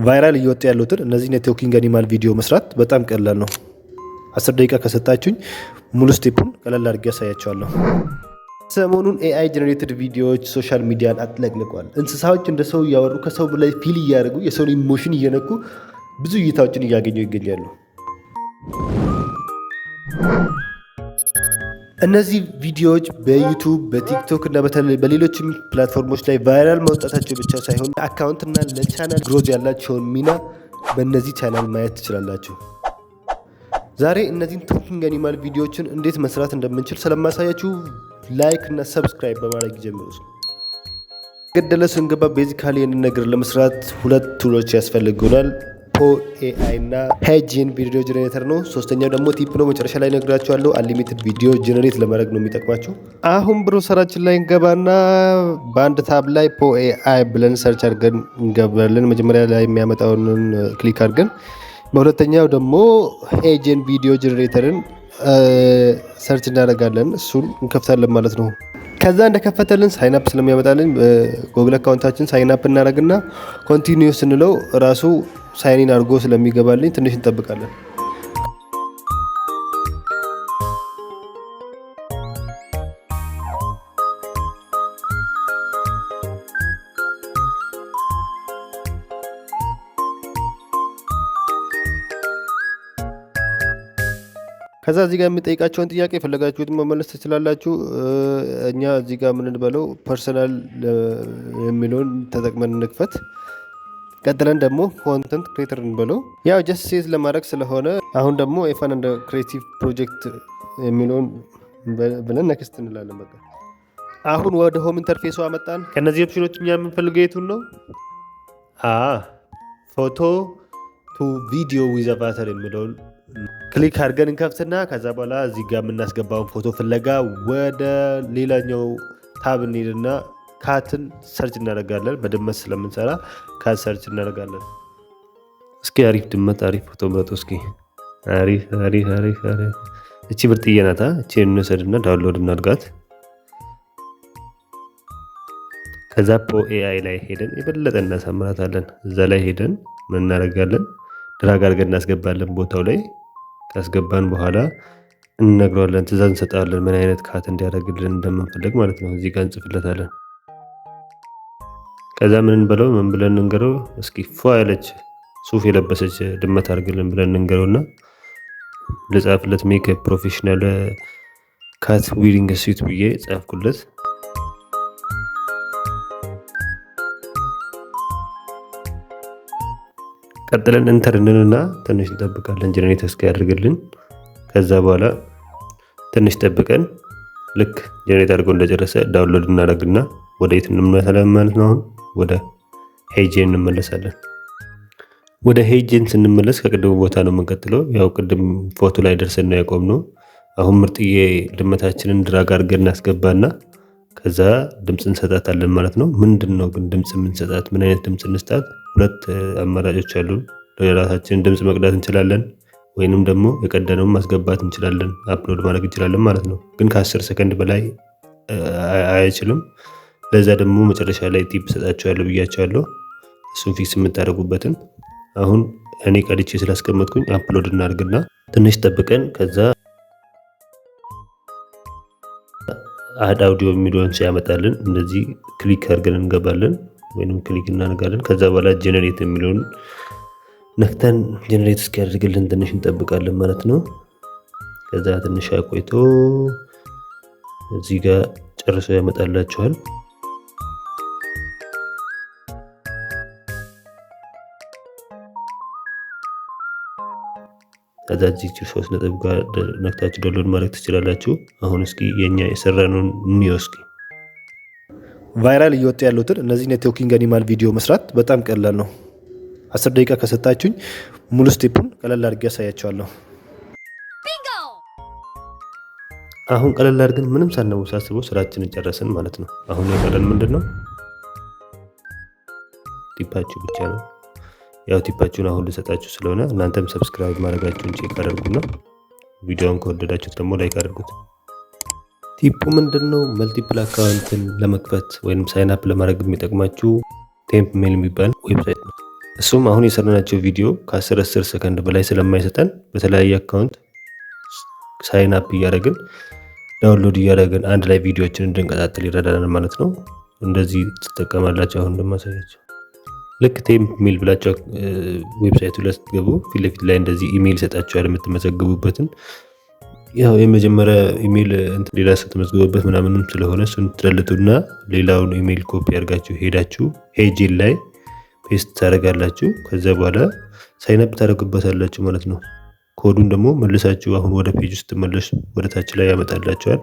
Viral እየወጡ ያሉትን እነዚህን የ talking animal ቪዲዮ መስራት በጣም ቀላል ነው። 10 ደቂቃ ከሰጣችሁኝ ሙሉ step ኡን ቀለል አድርጌ አሳያችኋለሁ። ሰሞኑን AI generated ቪዲዮዎች social media ን አጥለቅልቋል። እንስሳዎች እንደ ሰው እያወሩ፣ ከሰው በላይ feel እያደረጉ፣ የሰውን emotion እየነኩ ብዙ እይታዎችን እያገኙ ይገኛሉ። እነዚህ ቪዲዮዎች በ YouTube፣ በ TikTok እና በሌሎችም platform ኦች ላይ viral መውጣታቸው ብቻ ሳይሆን account እና ለ channel growth ያላቸውን ሚና በእነዚህ ቻናል ማየት ትችላላችሁ። ዛሬ እነዚህን talking animal ቪዲዮዎችን እንዴት መስራት እንደምንችል ስለማሳያችሁ like እና subscribe በማድረግ ይጀምሩ። ገደለ ስንገባ basically ይህንን ነገር ለመስራት ሁለት tool ኦች ያስፈልጉናል። Poe AI እና HeyGen video generator ነው። ሶስተኛው ደግሞ tip ነው፣ መጨረሻ ላይ ነግራችኋለሁ። Unlimited video generate ለማድረግ ነው የሚጠቅማችሁ። አሁን browser ኣችን ላይ እንገባና በአንድ tab ላይ Poe AI ብለን search አድርገን እንገባለን። መጀመሪያ ላይ የሚያመጣውን click አድርገን በሁለተኛው ደግሞ HeyGen video generator ን search እናደርጋለን። እሱን እንከፍታለን ማለት ነው። ከዛ እንደከፈተልን sign up ስለሚያመጣልን Google account ኣችን sign up እናደርግና continue ስንለው ራሱ sign in አድርጎ ስለሚገባልኝ ትንሽ እንጠብቃለን። ከዛ እዚህ ጋር የሚጠይቃቸውን ጥያቄ የፈለጋችሁትን መመለስ ትችላላችሁ። እኛ እዚህ ጋር ምን እንበለው? Personal የሚለውን ተጠቅመን እንክፈት። ቀጥለን ደግሞ content creator እንበለው። ያው just set ለማድረግ ስለሆነ አሁን ደግሞ a fun and creative project የሚለውን ብለን next እንላለን። በቃ አሁን ወደ home interface ኡ አመጣን። ከእነዚህ option ኦች እኛ የምንፈልገው የቱን ነው? Photo to video with avatar የሚለውን click አድርገን እንከፍትና ከዛ በኋላ እዚህ ጋር የምናስገባውን ፎቶ ፍለጋ ወደ ሌላኛው tab እንሄድና cat ን search እናደርጋለን። በድመት ስለምንሰራ cat search እናደርጋለን። እስኪ አሪፍ ድመት፣ አሪፍ ፎቶ ምረጡ። እስኪ አሪፍ አሪፍ አሪፍ አሪፍ። እቺ ብርጥዬ ናታ። እቺ እንውሰድና download እናድርጋት። ከዛ Poe AI ላይ ሄደን የበለጠ እናሳምራታለን። እዛ ላይ ሄደን ምን እናደርጋለን? Drag አድርገን እናስገባለን። ቦታው ላይ ካስገባን በኋላ እንነግረዋለን፣ ትእዛዝ እንሰጠዋለን፣ ምን አይነት cat እንዲያደርግልን እንደምንፈልግ ማለት ነው። እዚህ ጋር እንጽፍለታለን። ከዛ ምን እንበለው? ምን ብለን እንንገረው? እስኪ ፏ ያለች ሱፍ የለበሰች ድመት አድርግልን ብለን እንንገረውና ልጻፍለት። "Make professional cat wearing suit" ብዬ ጻፍኩለት። ቀጥለን enter እንልና ትንሽ እንጠብቃለን generate እስኪያደርግልን። ከዛ በኋላ ትንሽ ጠብቀን ልክ generate አድርገው እንደጨረሰ download እናደርግና ወደ የት እንመለሳለን ማለት ነው? አሁን ወደ HeyGen እንመለሳለን። ወደ HeyGen ስንመለስ ከቅድሙ ቦታ ነው የምንቀጥለው። ያው ቅድም ፎቶ ላይ ደርሰን ነው ያቆምነው። አሁን ምርጥዬ ድመታችንን drag አድርገን እናስገባና ከዛ ድምፅ እንሰጣታለን ማለት ነው። ምንድን ነው ግን ድምፅ የምንሰጣት? ምን አይነት ድምፅ እንስጣት? ሁለት አማራጮች አሉን። የራሳችንን ድምፅ መቅዳት እንችላለን፣ ወይንም ደግሞ የቀዳነውን ማስገባት እንችላለን፣ upload ማድረግ እንችላለን ማለት ነው። ግን ከ10 ሰከንድ በላይ አይችልም። ለዛ ደግሞ መጨረሻ ላይ tip ሰጣችኋለሁ ብያችኋለሁ። እሱን fix የምታደርጉበትን። አሁን እኔ ቀድቼ ስላስቀመጥኩኝ upload እናድርግና ትንሽ ጠብቀን ከዛ add audio የሚለውን ሲያመጣልን እንደዚህ click አድርገን እንገባለን ወይም click እናደርጋለን። ከዛ በኋላ generate የሚለውን ነክተን generate እስኪያደርግልን ትንሽ እንጠብቃለን ማለት ነው። ከዛ ትንሽ አቆይቶ እዚህ ጋር ጨርሶ ያመጣላችኋል። ከዛ እዚህ ሶስት ነጥብ ጋር ነክታችሁ download ማድረግ ትችላላችሁ። አሁን እስኪ የኛ የሰራነውን እንየው እስኪ። Viral እየወጡ ያሉትን እነዚህን የ talking animal ቪዲዮ መስራት በጣም ቀላል ነው። 10 ደቂቃ ከሰጣችሁኝ ሙሉ step ኡን ቀለል አድርጌ አሳያችኋለሁ። አሁን ቀለል አድርገን ምንም ሳናወሳስበው ስራችንን ጨረስን ማለት ነው። አሁን የቀረን ምንድን ነው? Tip ኣችሁ ብቻ ነው። ያው tip ኣችሁን አሁን ልሰጣችሁ ስለሆነ እናንተም subscribe ማድረጋችሁን check አድርጉና ቪዲዮውን ከወደዳችሁት ደግሞ like አድርጉት። Tip ኡ ምንድን ነው? Multiple account ን ለመክፈት ወይም sign up ለማድረግ የሚጠቅማችሁ TempMail የሚባል website ነው። እሱም አሁን የሰራናቸው ቪዲዮ ከ10 10 ሰከንድ በላይ ስለማይሰጠን በተለያየ account sign up እያደረግን፣ download እያደረግን አንድ ላይ ቪዲዮዎችን እንድንቀጣጥል ይረዳናል ማለት ነው። እንደዚህ ትጠቀማላችሁ። አሁን እንደማሳያችሁ ልክ TempMail ብላችሁ website ኡ ላይ ስትገቡ ፊት ለፊት ላይ እንደዚህ ኢሜይል ይሰጣችኋል የምትመዘግቡበትን። ያው የመጀመሪያ ኢሜይል ሌላ ሰው ተመዝግቦበት ምናምንም ስለሆነ እሱን ትደልቱና ሌላውን email copy አድርጋችሁ ሄዳችሁ HeyGen ላይ paste ታደርጋላችሁ። ከዛ በኋላ sign up ታደርጉበታላችሁ ማለት ነው። ኮዱን ደግሞ መልሳችሁ አሁን ወደ page ስትመለሱ ወደ ታች ላይ ያመጣላችኋል።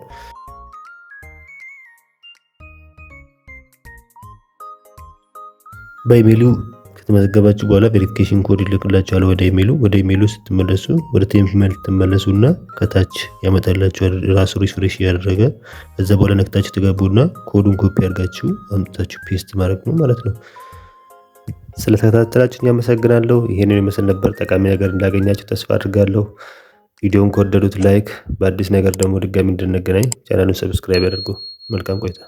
በኢሜይሉ ከተመዘገባችሁ በኋላ verification code ይልክላችኋል ወደ ኢሜይሉ። ወደ ኢሜይሉ ስትመለሱ ወደ TempMail ትመለሱና ከታች ያመጣላችኋል ራሱ refresh እያደረገ። ከዛ በኋላ ነክታችሁ ትገቡና code ኡን copy አድርጋችሁ አምጥታችሁ paste ማድረግ ነው ማለት ነው። ስለተከታተላችሁ አመሰግናለሁ። ይሄንን ይመስል ነበር። ጠቃሚ ነገር እንዳገኛችሁ ተስፋ አድርጋለሁ። ቪዲዮውን ከወደዱት like፣ በአዲስ ነገር ደግሞ ድጋሚ እንድንገናኝ ቻናሉን subscribe ያድርጉ። መልካም ቆይታ።